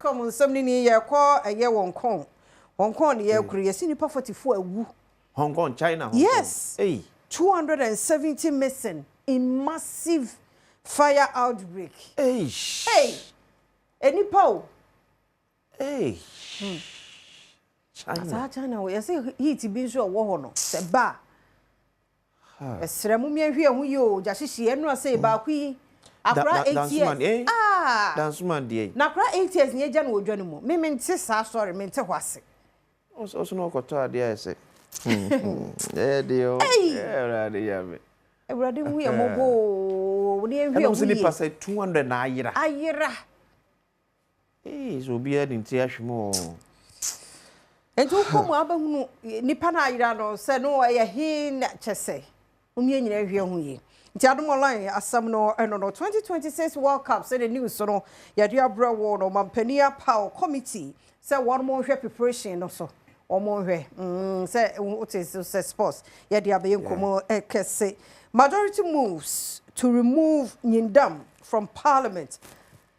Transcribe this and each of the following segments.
Kɔm nsɛm no ni yɛkɔ ɛyɛ Hong Kong. Hong Kong ne yɛkoro yɛsi nipa 44 awu. Hong Kong, China, Hong Yes. Kong. Hey. 270 missing in massive fire outbreak. Hey. Hey! Enipa o. Hey. China. Saa China o yɛsɛ heat bi nso ɛwɔ hɔ no sɛ ba a ɛsrɛ mu mmiɛnhwɛ ɛho yi o gya hyehye ɛnu ase baako yi akora 8 years. Eh? Ah! Dansoman deɛ. Na akora 8 years ni egya no wɔ dwa no mu. Mímí nte saa sɔre, mi nte hɔ ase. Ɔso na ɔkɔtɔ adeɛ a ɛsɛ. Ɛyɛ deɛ o. Ɛwurade yɛ me. Awurade hu yɛ mmɔbɔ o ne yɛnhwɛ Ɛna ɛho sɛ nipa yie. sɛ 200 na ayera. Ayera. Ee, sɛ obiara de nti ahwɛ mu o. Nti wokɔ mu abɛhunu nipa no ayera no sɛ no ɛyɛ he na kyɛ sɛ wɔn yɛn nyinaa hwɛ ho yie. Nti Adom Online asɛm no ɛno no 2026 World Cup sɛ the news no yɛde abrɛ wɔ no, mampanin apaw committee sɛ wɔn mo nhwɛ preparation no so, wɔn nhwɛ sɛ wote sɛ sports yɛde abɛyɛ nkɔmɔ ɛkɛse. Majority moves to remove Nyindam from parliament.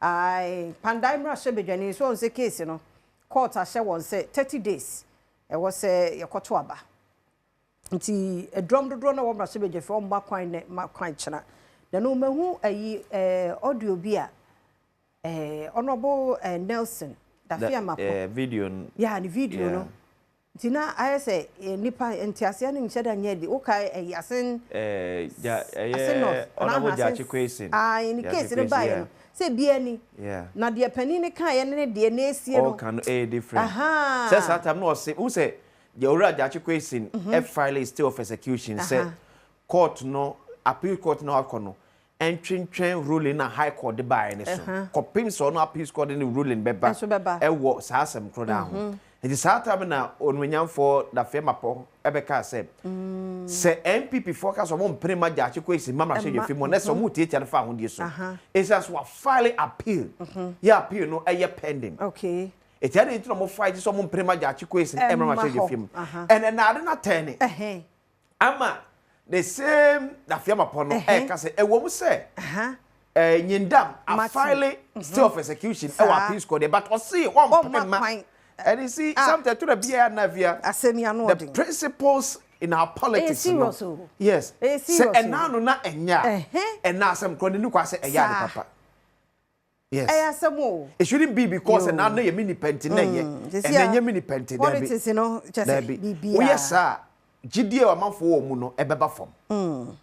Ayi Kpandai mmarahyɛ badwani so wɔn sɛ case no court ahyɛ wɔn sɛ 30 days ɛwɔ sɛ yɛkɔto aba, nti ɛdɔm dodoɔ na wɔn mmarahyɛ badwafo wɔn ma kwan ne ma kwan kyena na no mahu ayi audio bi a Honourable Nelson Dafeamekpor. Video no. Ya ne video no nti na ayɛ sɛ nipa nteaseɛ no nhyɛ da nyɛ di wokae ɛyi Assin Ja, Assin North. Honourable Gyakye Quayson. Ayi ne case no baeɛ no sɛ bia ni na deɛ panin ne kaeɛ ne deɛ na esie no. Ɔka no ɛyɛ different. Sɛ saa time no ɔse, n sɛ deɛ owura Gyakye Quayson ɛfile stay of execution sɛ court no, appeal court no akɔ no ɛntwentwɛn ruling na high court de baeɛ ne so kɔpem sɛ ɔno appeals court ne ruling bɛba. Ɛnso bɛba. Ɛwɔ saa asɛm koro no ho. Nti saa time na onumanyamfoɔ Dafeamekpor ɛbɛka sɛ sɛ NPP foɔ ka sɛ ɔmo mpene ma Gyakye Quayson ma mmarahyɛ Ɛma- dwa mu na sɛ ɔmo tietia no fa ahodie so ɛsiane so wafile appeal yɛ appeal no ɛyɛ pending. Eti adi nti na ɔmo fight sɛ ɔmo mpene ma Gyakye Quayson ɛmra Ɛmma mmarahyɛ dwa hɔ. mu ɛnɛ na ade na tɛn ama the same Dafeamekpor no ɛka sɛ ɛwɔ mu sɛ Nyindam afile stay of execution ɛwɔ appeals court there, but ɔsi Ɔmma ɔmpene ma kwan. and you see, sometimes to the bia na via Asɛm yi ano the ɔden. principles in our politics Ɛyɛ no serious o. Yes. Ɛyɛ sɛ serious o. ɛna no na ɛnya a ɛna asɛm korɔ ne nukwa sɛ ɛyɛ ade papa, yes. Ɛyɛ asɛm o. It shouldn't be because Yo. ɛna no yɛ mi nipa nti na ɛyɛ Sisi ɛna a, ɛnyɛ mi nipa nti, dabi. Politics no kyɛ sɛ Dabi. biribiara. Woyɛ saa, gyidie a amanfoɔ wɔ mu no ɛbɛba fam.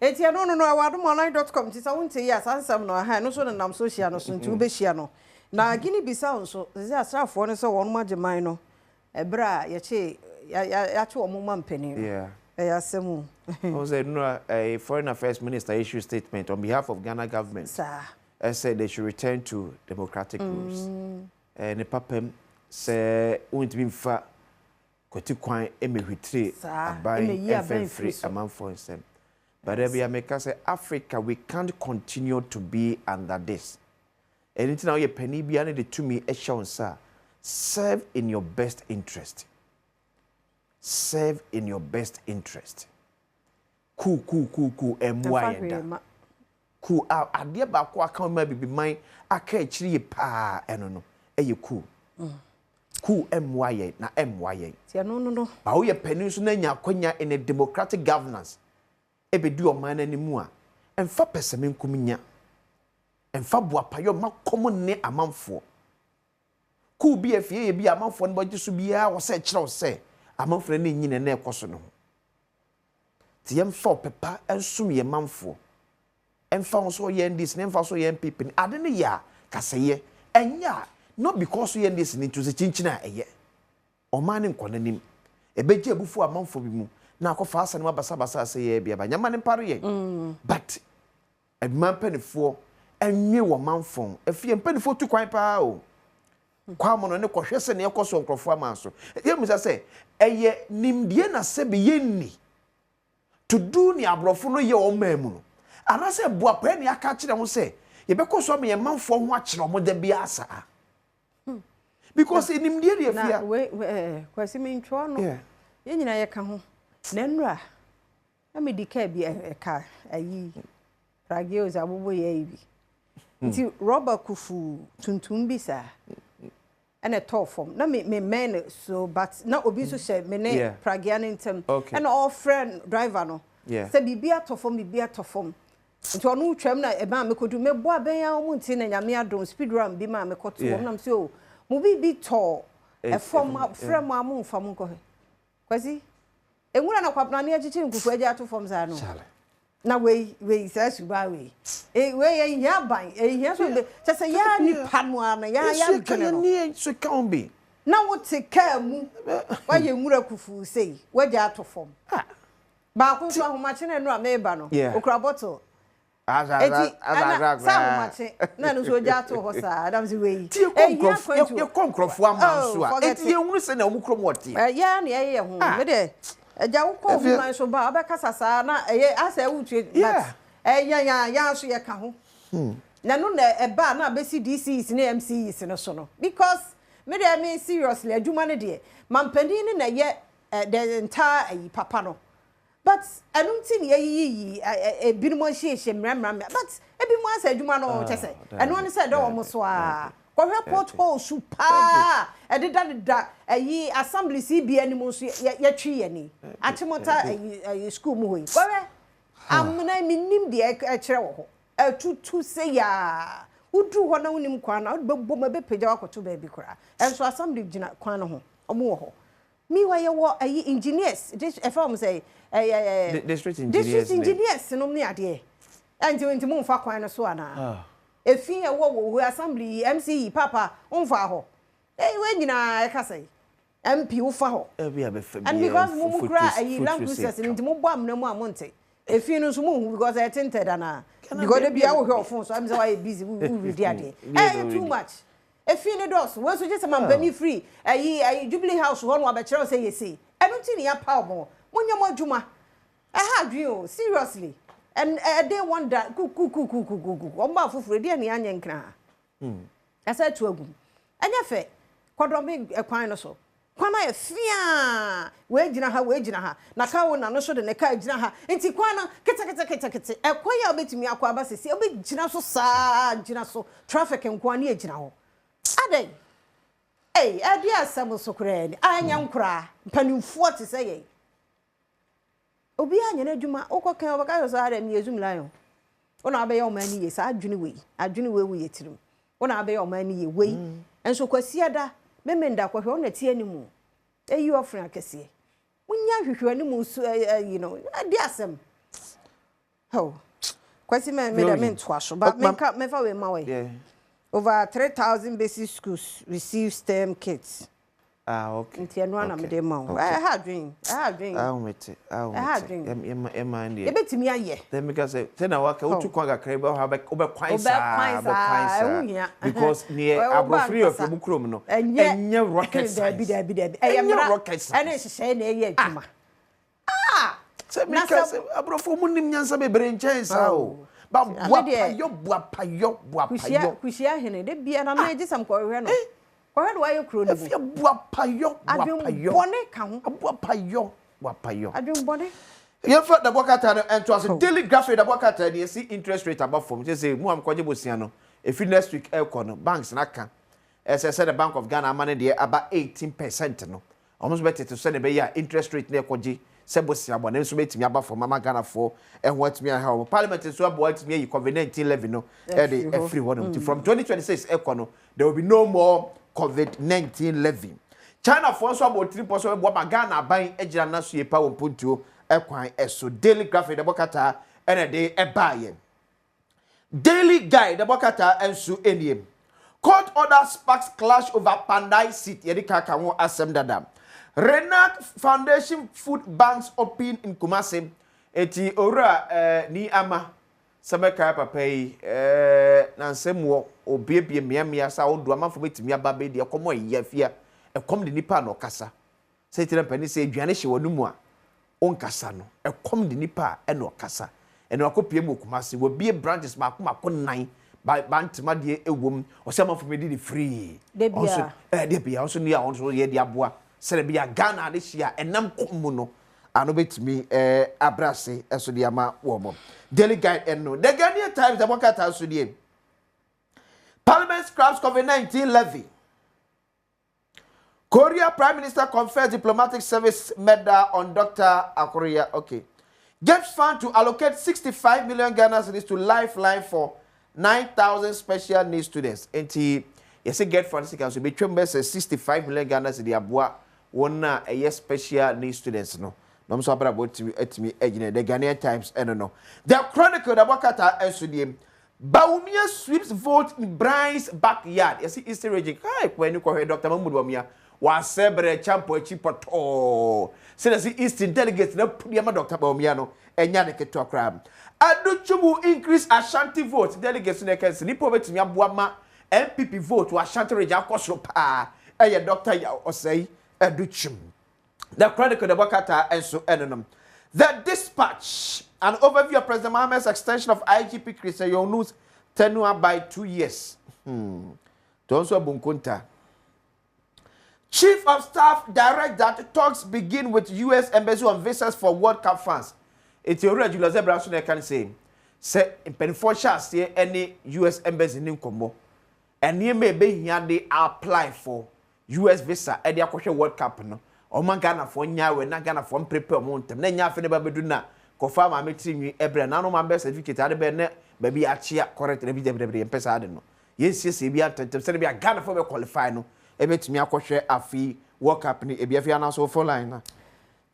Eti ɛno no ɛwɔ adomonline.com, nti sɛ wonte yi a, saa nsɛm no aha ɛno nso nenam social no so, nti wobɛhyia no. Na Guinea Bissau nso sɛ asraafoɔ no sɛ wɔn agye man no ɛberɛ a yɛkye yɛakye wɔn ma mpanin no. Ɛyɛ asɛm o. Ɔn sɛ nura a foreign affairs minister issue statement on behalf of Ghana government. Ɛsɛ they should return to democratic rules. Ne papam sɛ wontumi nfa kwati kwan mmɛhwitire aban ɛmɛyi aban ɛmfa mfiri mfiri so. amanfoɔ nsɛm. But ɛbi ameka sɛ Africa, we can't continue to be under this. Ɛno nti na woyɛ panin biara ne de tumi ɛhyɛ wo nsa a, serve in your best interest. Serve in your best interest. Kuu kuu kuu kuu ɛmmoa Ɛmfa yɛn hwee da. ma. Coup a adeɛ baako aka ma bibiman aka akyiri yie paa, ɛno no ɛyɛ coup. Coup ɛmmoa yɛn na ɛmmoa yɛn. Nti ɛno no Ba woyɛ panin nso na anya akwanya in a democratic governance ɛbɛdi ɔman no anim a, ɛmfa pɛsɛmenkom nya, ɛmfa boapayɔ ma kɔm ne amanfoɔ. Coup bi a fie yɛ bi a amanfoɔ no bɛgye so biara wɔ sɛ ɛkyerɛw sɛ amanfoɔ no ani nyina na ɛkɔ so no ho. Nti yɛmfa ɔpɛpa nsom yɛn manfoɔ, ɛmfa ho sɛ ɔyɛ NDC ne ɛmfa so ɔyɛ NPP ne ade no yɛ a kasɛyɛ ɛnyɛ a, not because ɔyɛ NDC ne nti sɛ kyinkyin a ɛyɛ ɔman ne nkɔ n'anim, ɛbɛgye abufuo amanfoɔ bi mu na akɔfa asa no mu abasabasa sɛ yɛ bi aba nyama ne mpare yɛn. But adwuma mpanimfoɔ ɛnwe wɔ manfoɔ efie, mpanimfoɔ tu kwan paa o kwan mu no ne kɔhwɛ sɛ nea ɛkɔ so nkurɔfoɔ ama so. Yɛn musa sɛ ɛyɛ nimdeɛ na sɛbi yɛnni to do ne aborɔfo no yɛ wɔn man mu no, anaasɛ buapɛ ne aka kyerɛ ho sɛ yɛbɛkɔ so ama yɛn manfoɔ ho akyerɛ wɔn da bi asa, because nimdeɛ deɛ Na fia. we Kwasi, mi ntwerɛ no. Yɛn nyinaa yɛka ho na nnura na mede kaa bi ɛka ayi pragios abobo yɛ yi bi. Nti rɔba kufuu tuntum bi saa ɛna ɛtɔɔ fam. Na me me mmɛn no so but na obi nso hyɛ me ne pragea no ntam. Ɛna ɔrefrɛ driver no sɛ biribi atɔ fam, biribi atɔ fam. Nti ɔno retwam na ɛmaa mekɔdu. Mebɔ abɛn ara wɔn nti na Nyame adom speed run bi maa mekɔto wɔn. Na mese oh mo biribi tɔ ɛfam frɛ mo a momfa monkɔhwɛ. Kwasi, nwura na Kwabena ne akyekyere nkuku agya ato fam saa no. Na wei, wei, saa suban wei. E, wei ɛnhia aban, ɛnhia so be, kyɛ sɛ yɛa nipa no ara no, yɛa yɛ adwene no. Nso ka ho bi. Na wote kaa mu, woayɛ nwura kufuu sei, woagya ato fam. Baako nso ahomakye na ɛno a meba no, okura bottle. Eti ɛna sɛ ahomakye na ɛno nso ogya ato hɔ saa ɛna sɛ wei ehia kwantuo. Yɛkɔ nkurɔfoɔ aman so a eti yɛn hunu sɛ na wɔn kurom wɔ teɛ. Ɛyɛ a na yɛyɛ yɛn ho me deɛ ɛgya wokɔ obi man so ba a wobɛkasa saa na ɛyɛ asɛ wotue but ɛyɛ yɛn a yɛn nso yɛka ho na ɛno na ɛba a na abɛsi DCs ne MCs no so no because me deɛ me seriously adwuma no deɛ mampanin no na ɛyɛ the entire ayi papa no. But ɛno nti na yɛyiyiyi ebinom ahyiahyia mmeammea but ebinom asɛ adwuma no kyɛ sɛ ɛno ne sɛ ɛdɔ wɔn so a kɔhwɛ pothole su paa ɛdedadeda ayi assemblies yi bi anim nso yɛtwe yɛn ani Achimota ayi ayi school mu hɔ yi kɔhwɛ amena menim deɛ ɛkyerɛ wɔ hɔ ɛtutu sɛ yaa woduru hɔ na wonim kwan na wode bɛbɔ mu ɛbɛpagya wakɔto baabi koraa ɛnso assembly gyina kwan no ho wɔn wɔ hɔ Meanwhile yɛwɔ ayi engineers dis ɛfɛ wɔn sɛ ɛyɛ district engineers district engineers nom ne adeɛ ɛnti nti mo nfa kwan no so anaa efi ɛwɔ wɔ hɔ assembly yi MC yi papa nfa hɔ ɛyi wei nyinaa ɛka sɛ MP wofa hɔ and because mo mo kura ayi land cruisers no nti mo bɔ amena mu a mo nte efi no nso mo nhu because ɛyɛ tinted anaa because de bia wohwɛ ɔfon so ɛmi sɛ wayɛ busy wo read adeɛ ɛyɛ too much. Efi no dɔɔso. Wei nso gye sɛ mampanin firi ayi ayi Jubilee House hɔ na wabɛkyerɛ wo sɛ yɛ sei. Ɛno nti na yɛapaw mo. Monyɛ mo adwuma. Ɛha adwene o, seriously. And ɛde wɔn da kukukukukukuku. Wɔn ba foforɔ, ɛdeɛn na yɛanyɛ nkra ha? Yɛasɛ atu agu mu. Ɛnyɛ fɛ. Kɔdɔme kwan no so. Kwan ayɛ feaa! Wei gyina ha, wei gyina ha. Na car owner no nso de ne car gyina ha. Nti kwan no, ketekete-ketekete. Ɛkwan a wobɛtumi akɔ aba seesei, wobɛgyina so saa ara, gyina so. Traffic nko ara ne ɛgyina hɔ. Adɛn? Ei, ɛdeɛn asɛm nso koraa ni? A ɛnyɛ nkoraa, mpanimfoɔ te sɛ yɛn. Obiara nyɛ n'adwuma. Wokɔ kan wɔbɛka sɛ saa deɛ meyɛ zoom lion. Wo na wabɛyɛ ɔman no yie. Saa adwene wei, adwene wei wɔ yɛ tirim. Wo na wabɛyɛ ɔman no yie. Wei nso Kwasiada, Memenda kɔhwɛ wo na ɛte anim. Eyi ɔfene akɛseɛ. Monya nhwehwɛ anim so ayi no. Ɛde asɛm. Oh. Kwasi me me dɛ mentoa so. Ba menka memfa wei ma wei. Over 3000 basic schools receive STEM kits. Ah, okay. Nti ɛno ara na mede ma wo. Ɛha adwen, ɛha adwen. Ah, mete, ah, mete. Ɛha adwen. Yɛma deɛ. Yɛbɛtumi ayɛ. Then meka sɛ, sɛ na waka wotu kwan kakra bi hɔ wobɛkwan saa, wobɛkwan saa. Ɛho hia. Because neɛ aborɔfo yɛ firi mu kurom no, ɛnyɛ rocket science. Dabi, dabi, dabi. Ɛyɛ mmara ɛne nhyehyɛe na ɛyɛ adwuma. Ah! Sɛ meka sɛ aborɔfo mu nim nyansa bebree nkyɛn saa o. Ba boapayɔ, boapayɔ, boapayɔ. Kuhyia hene, de bia na na gye sɛ mkɔhwehwɛ no. Kɔhwɛ de wayɛ kuro no mu. Efie boapayɔ, boapayɔ. Adwenbɔne ka ho. Boapayɔ, boapayɔ. Adwenbɔne. Yɛmfa dabɔ krataa no nto ase. Daily Graphic dabɔ krataa ni yɛsi interest rate aba fam. Sɛ sɛ mu a mkɔgye bosia no, efi next week ɛkɔ no, banks no aka. Ɛsɛ sɛ the Bank of Ghana ama ne deɛ aba 18% no. Wɔn nso bɛtete so sɛnea ɛbɛyɛ a interest rate no a ɛkɔgye sɛ bosea bɔ no nso bɛtumi aba fam ama Ghanafoɔ ho atumi aha wɔn. Parliament nso aboa atumi ayi Covid-19 levy no de afiri hɔ nom. Nti from 2026 ɛkɔ no, there will be no more Covid-19 levy. Chinafoɔ nso abɔ tiri pɔ sɛ wɔbɛboa ma Ghana aban agyina n'aso yie pa wɔ mpuntuo kwan so. Daily Graphic ɛbɔ kataa ɛna ɛde ɛbaeɛ. Daily Guide ɛbɔ krataa nso nie. Court order sparks clash over Kpandai seat, yɛde ka ka ho asɛm dada. Renac Foundation food banks open in Kumasi. Eti owura eh, ni ama sɛ mɛkae papa yi eh, na nsɛm mu obiebie mmeammea sɛ ahodoɔ amanfoɔ bɛtumi aba bɛdi ɛkɔm ɛyɛ afia ɛkɔm de nipa na ɔkasa. Sɛ tira mpanin sɛ aduane hyɛ w'anomu a wonkasa no, ɛkɔm de nipa a ɛna ɔkasa. Ɛna wakɔpue mu wɔ Kumasi, wabue branches baako baako nnan, ba Bantama deɛ ɛwom, ɔsɛ amanfoɔ bɛdi no free. Da biara. Ɛɛ da biara, ɔnso nea ɔno nso yɛ de aboa sɛdeɛ ɛbɛyɛ a Ghana adehyeɛ a ɛnam kɔm mu no ano bɛtumi ɛɛ abrɛ ase ɛso de ama wɔn. Daily Guide ɛno. The Ghanaian Times ɛbɔ krataa nso nie. Parliament scraps COVID-19 levy. Korea Prime Minister confers diplomatic service medal on Dr. Akoria. Okay. GETFund to allocate 65 million Ghana cedis to Lifeline for 9,000 special needs students. Enti yɛsɛ GETFund sika nso ebetwam bɛyɛ sɛ 65 million Ghana cedi aboa wɔn a ɛyɛ special needs students no na wɔn nso abrabɔ atumi atumi agyina. The Ghanaian Times ɛno no. The Chronicle da bɔ krataa nso nie. Bawumia sweeps vote in Brian's backyard. Yɛsi Eastern Region. Kai kɔ ani kɔhwɛ Dr. Mahmoud Bawumia. Wasɛ brɛ champo akyi pɔtɔɔ. Sɛ na si Eastern delegates na pudi ama Dr. Bawumia no. Ɛnya ne ketewa koraa. Adutwum will increase Ashanti vote. Delegates na ɛka sɛ nipa obetumi aboa ma NPP vote wɔ Ashanti Region akɔ soro paa. Ɛyɛ Dr. Yaw Osei Adutwum. The Chronicle de bɔ krataa nso ɛno no. The Dispatch, an overview of President Mahama's extension of IGP Christian Yohuno's tenure by 2 years. To nso abu nkonta. Chief of Staff direct that talks begin with US Embassy on visas for World Cup fans. Eti owura Julius Debrah so na ɛka ne sɛ sɛ mpanimfoɔ hyɛ aseɛ ne US Embassy ne nkɔmmɔ nneɛma a ɛbɛhia de apply for US visa ɛde akɔhwɛ World Cup no, ɔma Ghanafoɔ nya awɛ na Ghanafoɔ mprepare ɔmo ntɛm na nya afei ne ba bɛdu na kɔfa maame tiri nwi ɛbrɛ na ano maame bɛ certificate ade bɛ ne baabi akyea correct na bi dɛbi dɛbi. Yɛmpɛ saa ade no, yɛnsiesie bi atɛntɛm sɛde bi a Ghanafoɔ bɛ qualify no ɛbɛtumi akɔhwɛ afei World Cup no ebi. Afei anaasɛ phone line na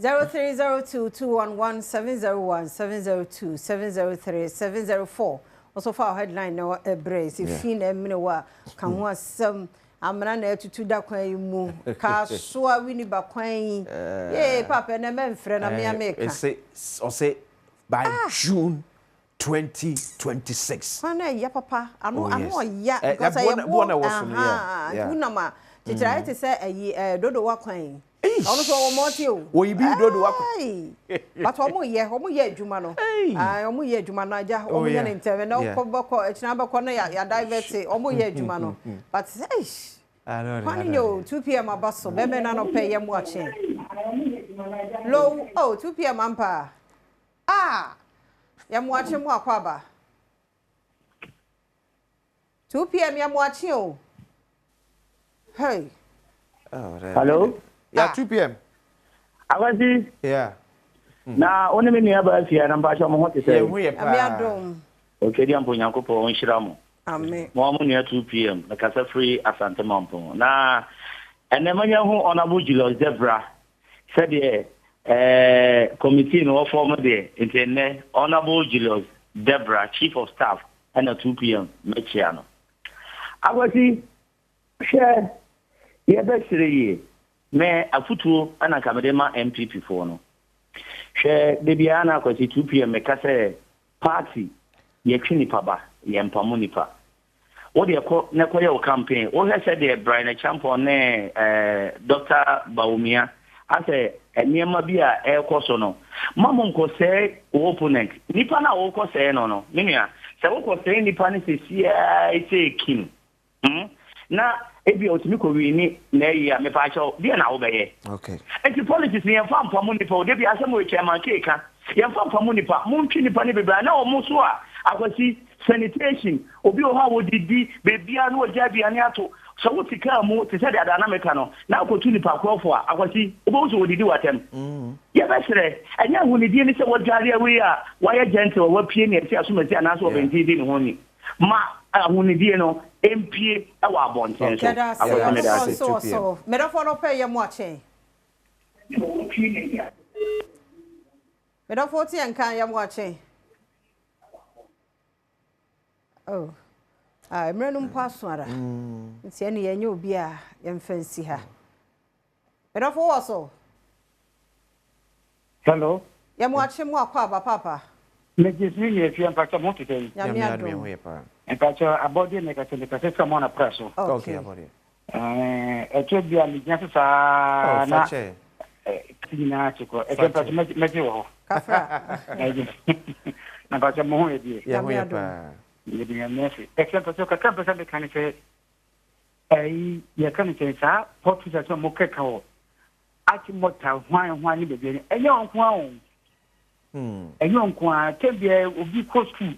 0302 211 701 702 703 704. Ɔso fa headline na ɛbrɛ sɛ fi na ɛmene wɔ a ka ho asɛm. Amena na ɛtutu da kwan yi mu kaasoa wini ba kwan yi yee papa ɛnɛ mɛmfrɛ na mea meka. Ɛsɛ ɔsɛ by June 2026. Kwan na ɛyɛ papa ano. Oh, ano ɔya because ɛyɛ boɔ na ɛwɔ so no, yeah. Wonam a kyekyere ayɛ te sɛ ɛyi Dodowa kwan yi, ɔno nso ɔwɔ mɔɔte o. Wɔyi bi Dodowa kwan. But ɔmo yɛ adwuma no. Ɔmo yɛ adwuma no agya ɔmo yɛ ne ntɛm na ɔkɔ bɛkɔ akyina bɛkɔ na yɛ divert. Ɔmo yɛ adwuma no, but eish, kwan nyɛ o. 2 p.m. aba so bɛmɛ na nɔpɛ yɛ mu akye low oh 2 p.m. ampa ah yɛ mu akye mu akɔ aba 2 p.m. yɛ mu akye o, hey. Oh, Hello? Yeah, 2 p.m. Akwasi. Yeah. Na wo ne me nua baa fie na mpakyɛ mo ho te sɛ? Yɛn ho yɛ Ame paa. Adom. Otwadi ampo Nyankopɔn ɔnhyira mo. Amen. Mo a mo nua 2 p.m. Mekasa firi Asante Mampɔn. Na ɛnɛ manya ho Honorable Julius Debrah sɛdeɛ committee no wɔfɔ deɛ nti ɛnɛ Honorable Julius Debrah, Chief of Staff, ɛna 2 p.m. mɛkyia no. Akwasi, hwɛ, yɛbɛsere yie mɛ afotuo ɛna nka mede ma NPP foɔ no. Hwɛ, de biara na Akwasi 2 p.m. meka sɛ party yɛtwe nipa ba, yɛmpamo nipa. Wode ɛkɔ na ɛkɔyɛ wo campaign, wohwɛ sɛ deɛ Bryan Acheampong ne Dr Bawumia asɛ nneɛma bi a ɛrekɔ so no, ma mo nkɔsɛe wo opponent nipa no a wokɔsɛe no, me nua, sɛ wokɔsɛe nipa no sɛsiaa sɛ kim Na ebi a otumi kɔ win na ayi a mepaakyɛw deɛ na wobɛyɛ. Nti politics ni, yɛmfa mpa mu nipa o. De bi asɛm wɔ chairman keeka, yɛmfa mpa mu nipa. Montwe nipa no bebree na ɔmo so a. Akwasi, sanitation, obi wɔ hɔ a wɔdidi beebia na wɔgya aduane ato. Sɛ wote kaa mu te sɛ deɛ ada na meka no na akɔtu nipa korɔfo a, Akwasi, wobɛhu sɛ wɔdidi w'atɛm. Yɛbɛserɛ, ɛnyɛ ahonidie ne sɛ wɔdware awei a wɔayɛ gentle a wapue ne ɛsi asomasi anaasɛ ɔbɛnten di ne ho ni ma ahonidie no mpie wɔ abɔnten so. Yɛda ase. Akwasi, meda Ɔfoforɔ ase. nso wɔ so. Medɔfoɔ no pɛ yɛ mu akye. Medɔfoɔ te yɛn nka yɛ mu akye. Oh. Ah, mmerɛ no mpo aso ara. Nti ɛne yɛnyɛ obi a yɛmfa nsi ha. Medɔfoɔ wɔ so. Hello. Yɛ mu akye mu akɔ aba papa. Megye so ne afie, mpakyɛ mo te sɛn? Nyame adom. Ho yɛ paa. Mpakyɛ abɔdeɛ na ɛkasɛ mekasɛ fira mo anapra so. Okay, abɔdeɛ. Ɛkyɛ bi a megyina so saa Oh, na fakyɛ. ti nyinaa kye korɔ. Ɛkyɛ mpakyɛ mɛgye wɔ hɔ. Kafra. Mɛgye. Na mpakyɛ mo ho yɛ deɛ? Yɛn ho Nyame yɛ adom. paa. Yɛde Nyame ase. Ɛkyɛ mpakyɛ kakra mpɛ sɛ meka ne sɛ ɛyi yɛka ne sɛ saa politics sɛ mo kɛka wɔ Achimota hwan hwan ne baabi no, ɛnyɛ wɔn nko ara o. Ɛnyɛ wɔn nko ara. Tɛm biara obi kɔ school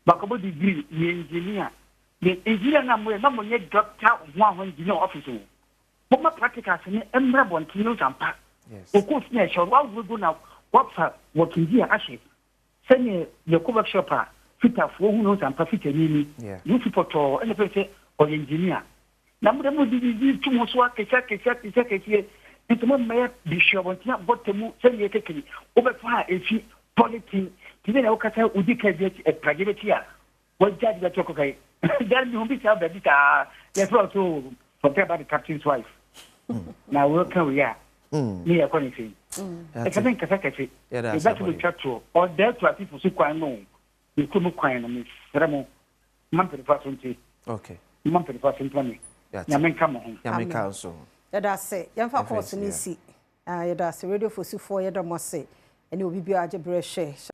bakɔbɔ degree, yɛ engineer. Ne engineer no a moyɛ na monyɛ doctor ho a ho engineer office o. Momma practicals no mmra abɔnten no nsa mpa. Wo coat no a ɛhyɛ wo no woahohoro gu na woafa working gear ahyɛ. Sɛdeɛ yɛkɔ workshop a fitafoɔ hu no nsa mpa fitani ni. Ne ho fi pɔtɔɔ ɛna ɛfɛ sɛ ɔyɛ engineer. Na mo deɛ mode biribi to mo so akɛseɛ akɛseɛ akɛseɛ akɛseɛ nti mo mmɛyɛ bi hwɛ abɔnten abɔ ta mu sɛdeɛ kɛkɛ wobɛfa a ɛfi polythene te sɛ nea wokasa wodi kaa bi akyi pragye bi akyi a Wagya de bɛto kɔkɔ yi. Dan mi hu bi saa baabi saa yɛfrɛ so forget about the captain's wife. Na wɔka wei a ne yɛkɔ ne sɛn. Ɛsɛ sɛ nkasa kɛse. Ɛba sɛ bɛtwa toɔ. Ɔda to asifo so kwan no. Ne kurom kwan no mesrɛ mo mma mpanyinfoɔ aso nte. Mma mpanyinfoɔ aso ntoma me. Nyame nka mo ho. Nyame nka nso. Yɛda ase. Yɛmfa kɔɔso no nsi. Yɛda ase. Radio Fosufoɔ yɛda mo ase. Ɛne obi biara agye berɛ hwɛ.